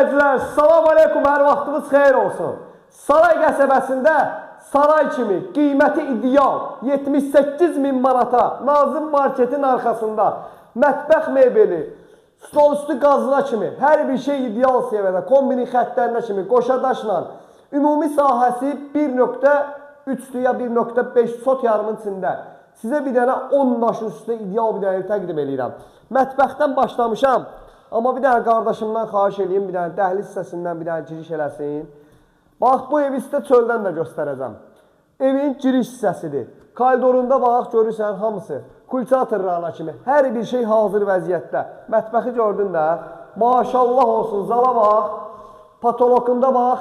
izləyicilər, salam aleykum, hər vaxtınız xeyir olsun. Saray qəsəbəsində saray kimi qiyməti ideal 78 min manata Nazım marketin arxasında mətbəx mebeli, stolüstü qazına kimi hər bir şey ideal səviyyədə, kombinin xəttlərinə kimi qoşa daşla ümumi sahəsi 1.3-dür ya 1.5 sot yarımın içində. Sizə bir dənə 10 daşın üstünə ideal bir dənə ev təqdim eləyirəm. Mətbəxdən başlamışam. Amma bir dənə qardaşımdan xahiş eləyim, bir dənə dəhliz hissəsindən bir dənə giriş eləsin. Bax, bu evi sizə çöldən də göstərəcəm. Evin giriş hissəsidir. Koridorunda bax, görürsən hamısı. Kulçatorlarına kimi hər bir şey hazır vəziyyətdə. Mətbəxi gördün də. Maşallah olsun, zala bax. Patolokunda bax,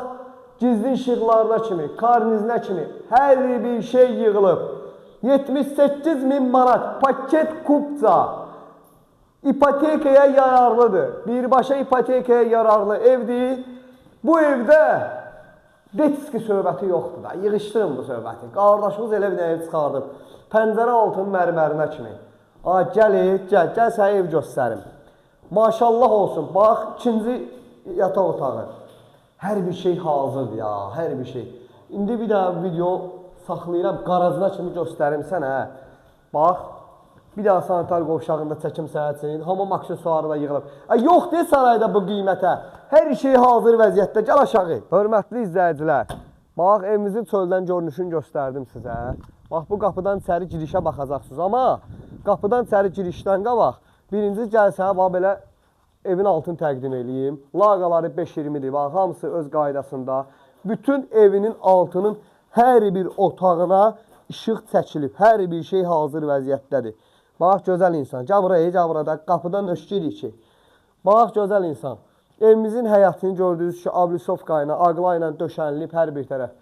gizli işıqlarına kimi, karnizinə kimi hər bir şey yığılıb. 78 min manat paket kupça. İpotekaya yararlıdır. Birbaşa ipotekaya yararlı evdir. Bu evdə detski söhbəti yoxdur da. Yığışdırın bu söhbəti. Qardaşımız elə bir dənə ev çıxardıb. Pəncərə altının mərmərinə kimi. A, gəl, gəl, gəl sənə ev göstərim. Maşallah olsun. Bax, ikinci yataq otağı. Hər bir şey hazırdır ya, hər bir şey. İndi bir dənə video saxlayıram, qarajına kimi göstərim sənə. Bax, bir daha sanitar qovşağında çəkim sənətin, hamam aksesuarı da yığılıb. Yox de sarayda bu qiymətə. Hər şey hazır vəziyyətdə. Gəl aşağı. Hörmətli izləyicilər, bax evimizin çöldən görünüşünü göstərdim sizə. Bax bu qapıdan içəri girişə baxacaqsınız. Amma qapıdan içəri girişdən qabaq birinci gəl sənə bax belə evin altını təqdim eləyim. Laqaları 5.20-dir. Bax hamısı öz qaydasında. Bütün evinin altının hər bir otağına işıq çəkilib. Hər bir şey hazır vəziyyətdədir. Bax gözəl insan. Gəl buraya, gəl burada. Qapıdan öşkürük ki. Bax gözəl insan. Evimizin həyətini gördüyünüz ki, ablisovka ilə, aqla ilə döşənilib hər bir tərəf.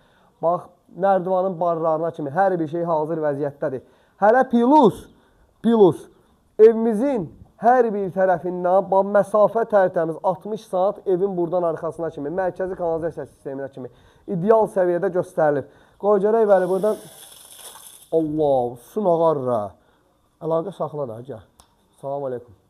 Bax, nərdivanın barlarına kimi hər bir şey hazır vəziyyətdədir. Hələ plus evimizin hər bir tərəfindən bax, məsafə tərtəmiz 60 saat evin buradan arxasına kimi, mərkəzi kanalizasiya sisteminə kimi ideal səviyyədə göstərilib. Qoy görək bəli buradan. Allah, su nağar ra. Əlaqə saxla da, gəl. Salam aleykum.